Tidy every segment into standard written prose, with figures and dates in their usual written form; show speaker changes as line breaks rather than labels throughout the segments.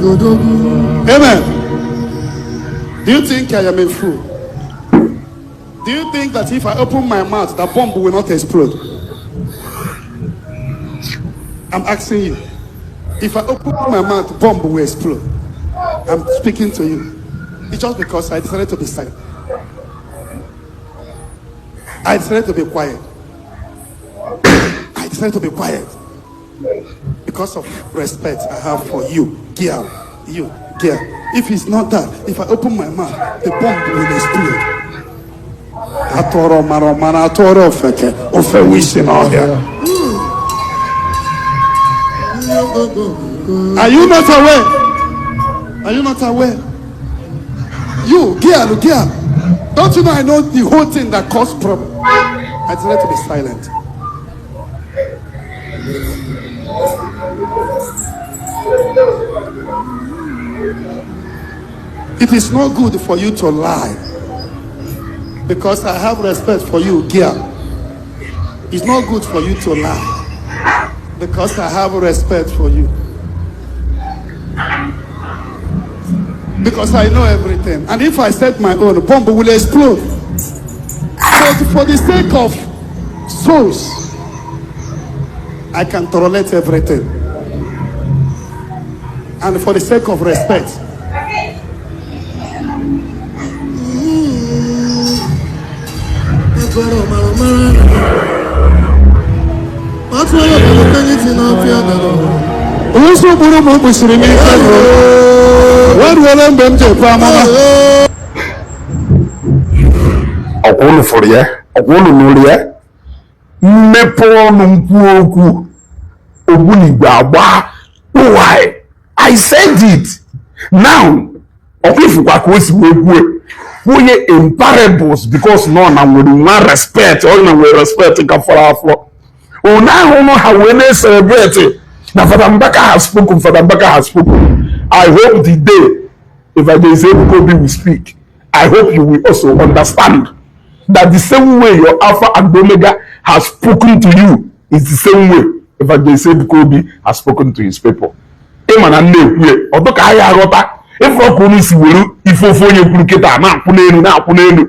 Amen. Do you think I am a fool? Do you think that if I open my mouth, the bomb will not explode? I'm asking you. If I open my mouth, bomb will explode. I'm speaking to you. It's just because I decided to be silent. I decided to be quiet. I decided to be quiet because of respect I have for you, girl. You, girl. If it's not that, if I open my mouth, the bomb will explode. Atọrọ mara mara atọrọ ofeke ofe wisi n'ọhịa. Are you not aware? Are you not aware? You, girl, girl. Don't you know I know the whole thing that caused problem? I decided to be silent. It is not good for you to lie because I have respect for you, girl. It's not good for you to lie because I have respect for you. Because I know everything. And if I said my own, bomb will explode. But for the sake of souls, I can tolerate everything. And for the sake of respect, ụzọ gburu m kpụsiri m ike wee ruola mgbe m ji ekwe amụma.
Ọkwa unu fụrụ ya, ọkwa unu nụrụ ya. Mmepe ọnụ nkwu okwu ogbunigwe agba. Why I said it now. Ọkwa ifụkwa ka o si wee kwue kwunye in parables because nọ na nwere nwa respect, ọ na nwere respect ka fọrọ afọ one ahụ nọ ha wee na-celebrate na Fada Mbaka has spoken. Fada Mbaka has spoken. I hope the day Evangelist Ebuka Obi will speak, I hope you will also understand that the same way your Alpha and Omega has spoken to you is the same way Evangelist Ebuka Obi has spoken to his people. Ịma na nna ekwue ọdụ ka anyị aghọta ịfụrụ ka unu si were ife ofe onye kwuru kịta na-akwụ n'elu na-akwụ n'elu.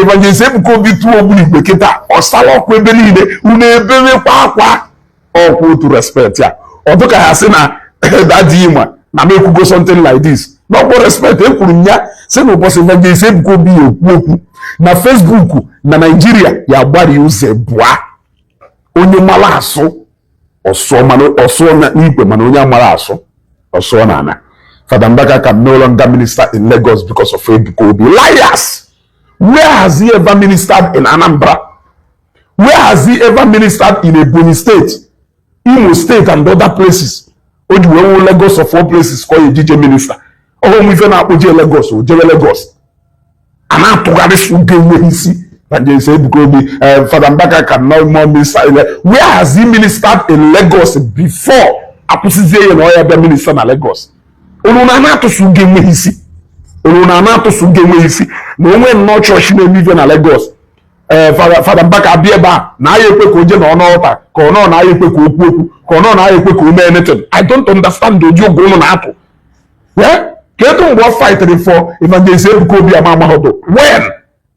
Evangelist Ebuka Obi tụọ ogbunigwe kịta ọsala ọkụ ebe niile, unu ebewekwa akwa ọkwa otu respect ya. Ọdụ ka ya sị na daddy ịma na m ekwugo something like this n'ọkpọ respect ekwuru m ya sị na ụbọchị Evangelist Ebuka Obi ya ekwu okwu na Facebook na Naijiria ya gbari ụzọ bụa onye mara asụ ọsụọ n'ikwe, mana onye amara asụ ọsụọ n'ala. Fada Mbaka can no longer minister in Lagos because of Ebuka Obi. Liars! Where has he ever ministered in Anambra? Where has he ever ministered in Ebonyi State, Imo State and other places? O ji wee wuo Lagos of all places ka ọ ya ejije minister. Ọhụụ ife na-akpụje Lagos, o jebe Lagos. A na-atụgharị oge enweghị isi. Evangelist Ebuka Obi, Fada Mbaka can no more minister in. Where has he ministered in Lagos before akwụsịzie ya na ọ ya bịa minister na Lagos? Unu na na-atụsụ oge enweghị isi. Unu na na-atụsụ oge enweghị isi na onwe nnọọ chọọchị na-eme ife na Lagos. Ee, Fada Mbaka abịa ebe a na aya ekwe ka o jee na ọnụ ọta ka ọ nọ na aya ekwe ka o kwuo okwu ka ọ nọ na aya ekwe ka o mee anything. I don't understand ụdị oge unu na-atụ. Kedu mgbe ọ fightịrị for Evangelist Ebuka Obi ama amaghọdụ when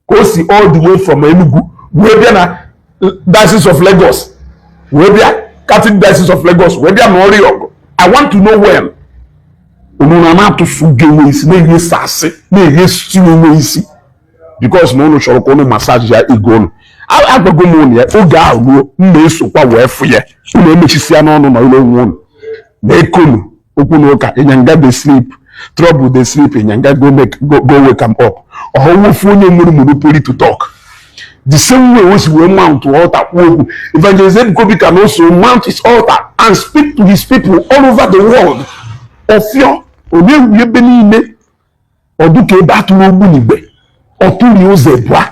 ka o si all the way from Enugu wee bịa na Diocese of Lagos, wee bịa Catholic Diocese of Lagos, wee bịa na ọrịa ọgụ? I want to know when. Unu na na-atụfu ga-enwe isi na-eghe asị na-eghe stew enwe isi because na unu chọrọ ka unu massage ya ego unu. Agwago m unu ya oge ahụ ruo m na-esokwa wee fụ ya. Unu emechisịa n'ọnụ na ụlọ onwe unu na ekonu okwu na ụka. Ịnyanga dey sleep, trouble dey sleep, ịnyanga go make go wake am up. Ọhụwụfu onye nwere monopoly to talk. The same way o si wee mount altar kwuo okwu, Evangelist Ebuka Obi can also mount his altar and speak to his people all over the world. Ọfịọ ọ na-ewu ebe niile ọdụ ka ebe atụrụ ogbunigwe ọtụri ụzọ ebua.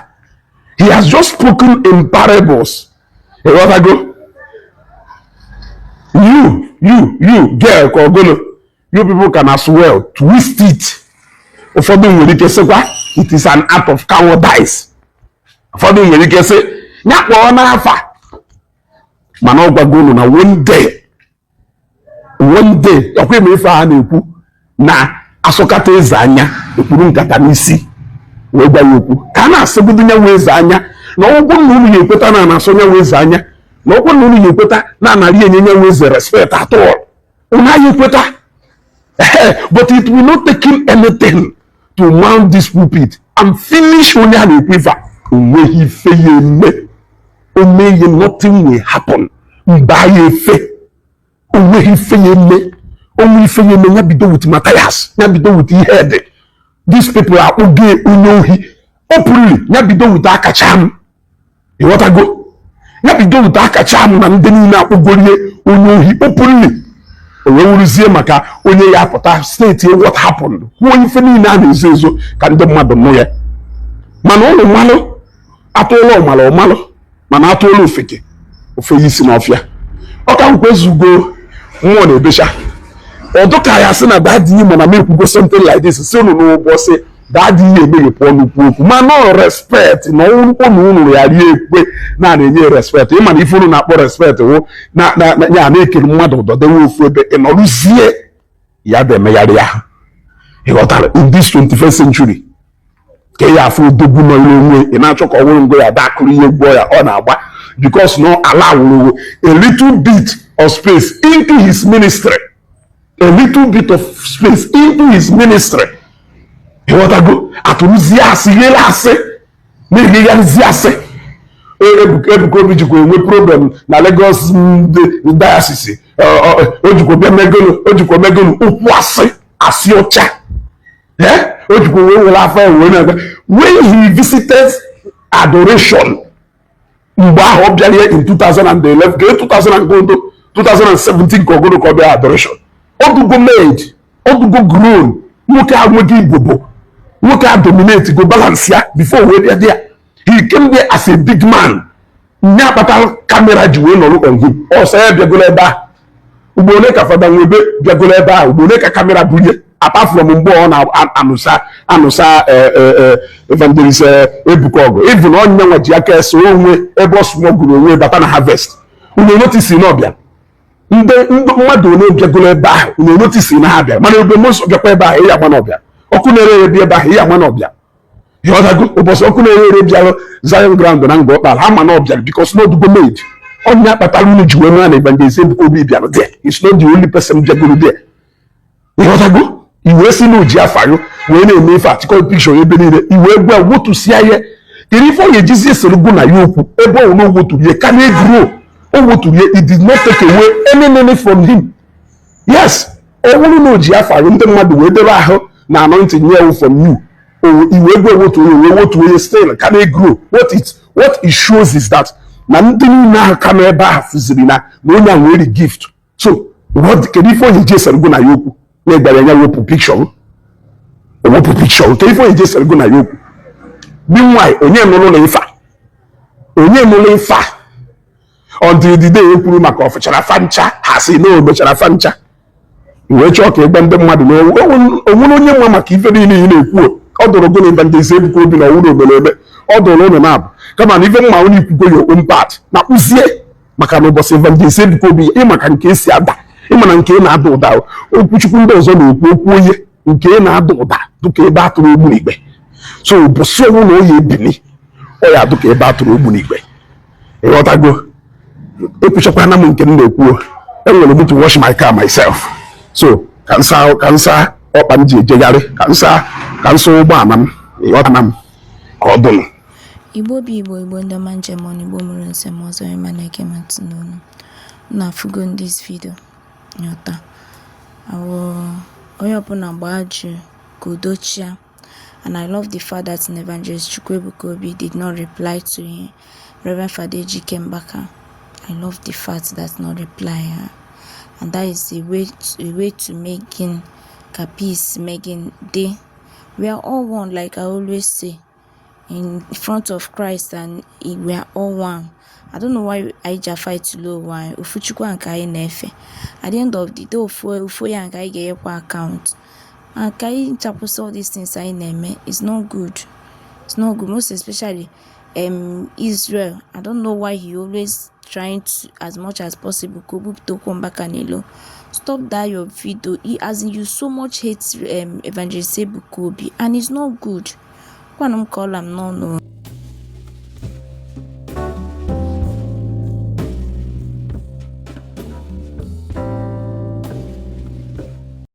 He has just spoken in parables. Ịghọtago? You girl ka ọgụnụ, you people can as well twist it. Ụfọdụ nwere ike sịkwa it is an act of cowardice. Ụfọdụ nwere ike sị ya kpọọ n'afa, mana ọ gwago unu na one day, one day, ọkwa ime ife a na-ekwu. Na asọkata eze anya ekpuru nkata n'isi wee gwa ya okwu, ka a na-asịgodo nya wee eze anya na ọgwụgwọ na unu ya ekweta na na-asọ nya wee eze anya, na ọgwụ na unu ya ekweta na anarị enye nya wee eze respect at all. Unu anyị ekweta, but it will not take him anything to mount this pulpit and finish onye a na-ekwu ife a. Onweghị ife ya eme omeye, nothing will happen. Mgbe anyị efe, onweghị ife ya eme onwe ife ya eme. Ya bido with Matthias, ya bido with ihe dị these people akpụgo onye ohi openly, ya bido with akacha m, ịghọtago? Ya bido with akacha m na ndị niile akpụgorie onye ohi openly. O wee wuruzie maka onye ya apụta state what happened, kwuo ife niile a na-ezo ezo ka ndị mmadụ nụ ya. Mana ụlọ mmalụ atụọla ọmala ọmalụ, mana atụọla ofeke ofe ya isi n'ọfịa. Ọ ka nkwa ezugo mmụọ na-ebecha ọdụ ka ya sị na daddy, mana m ekwugo something like this, si unu n'ụbọchị daddy ya emeghepụ ọnụ kwu okwu, mana ọ respect na ọnwụkwọ na unu ya rie ekwe na na-enye respect. Ịma na ife unu na-akpọ respect wụ na na ya na-ekere mmadụ ụdọ dewe ofu ebe ị nọrụzie ya dị emegharị ya. Ịghọtara? In this 21st century ka ya afụ odogwu nọ ile onwe ị na-achọ ka ọ wụrụ ngo ya dakụrụ ihe gwụọ ya ọ na-agba because no ala wụrụ a little bit of space into his ministry, a little bit of space into his ministry. Ịghọtago? Atụrụzie asị, ghele asị, na-eghegharịzi asị. Ebuka Obi jikwa enwe problem na Lagos diocese, o jikwa bịa megonu, o jikwa megonu okwu asị, asị ọcha. O jikwa wee were afọ ya wee na-aga. When he visited Adoration mgbe ahụ ọ bịara ya in 2011 ka 2000 2017 ka ọgụrụ ka ọ bịara Adoration, ọdụgo made, ọdụgo grown. Nwoke a nweghị ibobo, nwoke a dominate go balance ya before wee bịa there. He came there as a big man. Nye akpata camera ji wee nọrọ on him. Ọsọ ya bịagolo ebe a ugbo ole ka Fada Nwebe bịagolo ebe a, ugbo ole ka camera bulie, apart from mgbe ọ na-anụsa anụsa Evangelist Ebuka ọgụ. Even onye nwa ji aka ese onwe ebe ọ smuggle onwe bata na harvest, unu notice na ọbịa. Ndị mmadụ ole bịagolo ebe ahụ, unu notice na ha bịara? Mana ebe mọsọ bịakwa ebe ahụ, ịya agba na ọbịa. Ọkụ na-ere ere bịa ebe ahụ, ịya ama na ọbịa. Ịghọtago? Ụbọchị ọkụ na-ere ere bịara Zion ground na Ngọ Ọkpala, ha ma na ọbịara because na odugo made. Onye akpatara unu ji wee mara na Evangelist Ebuka Obi bịara there is not the only person bịagoro there. Ịghọtago? Iwee si na oji afayo wee na-eme ife achịkọ picture ebe niile, iwee gwa wotusia ya. Kedu ife ọ ga-ejizi esoro na ya okwu ebe ọ na owoturu ya ka na-egro o woturu ya? It did not take away any money from him. Yes, ọ bụrụ na o ji afayo ndị mmadụ wee debe ahụ na anointing nye from you, iwee gwa ewotu onye wee wotu onye, still ka na-egro. What it shows is that na ndị niile ahụ ka nọ ebe ahụ fụziri na onye a nwere gift. So what, kedu ife onye ji esoro na ya okwu na-egbara ya wepụ picture, wepụ picture? Kedu ife onye ji esoro na ya okwu? Meanwhile, onye nụrụ na ife a, onye nụrụ ife a until the day e kwuru maka ọfụchara fancha, ha si na o mechara fancha wee chọọ ka ịgba ndị mmadụ na onwere onye nwa maka ife niile ị na-ekwu. Ọ dụrụ gị na Evangelist Ebuka Obi na ọwụrụ omere eme, ọ dụrụ ụnụ na-abụ kama na ife mma onye ikwugo ya own part na kpụzie maka na ụbọchị Evangelist Ebuka Obi ịmaka nke esi ada, ịma na nke ị na-ada ụda. Okwuchukwu ndị ọzọ na-ekwu okwu, onye nke ị na-ada ụda dịka ebe atụrụ ogbunigwe. So ụbọchị ọnwụ na oyi ebili ọ ya dịka ebe atụrụ ogbunigwe. Ịghọtago? Ekwuchakwana m nke m na-ekwu. Enwere m to wash my car myself, so ka nsa, ka nsa ọkpa m ji ejegharị, ka nsa, ka nsa ụgbọala m. Ịghọtana m ka ọ dụnụ?
Igbo bụ Igbo, Igbo ndị ọma njem ọnụ, Igbo mụrụ nsem ọzọ, ịma na-ege m ntị n'onu na afụgo this video nyọta awụ. Onye ọbụla gbaa jụụ ka udo chia. And I love the fact that Evangelist Chukwuebuka Obi did not reply to him, Reverend Father Ejike Mbaka. I love the fact that not reply her, and that is a way to making ka peace making dey. We are all one, like I always say, in front of Christ, and we are all one. I don't know why anyị ji fight lo onwe anyị. Ofu Chukwu a nke anyị na-efe. At the end of the day, ofu ofu ya nke anyị ga-enyekwa account, and ka anyị nchakwụsị all these things anyị na-eme. It's not good, it's not good, most especially Israel. I don't know why he always trying to, as much as possible, ka o bupụta okwu Mbaka n'ilo. Stop that your video. As in, you so much hate Evangelist Ebuka Obi, and it's not good. Gwanụ m ka ọla m n'ọnụ.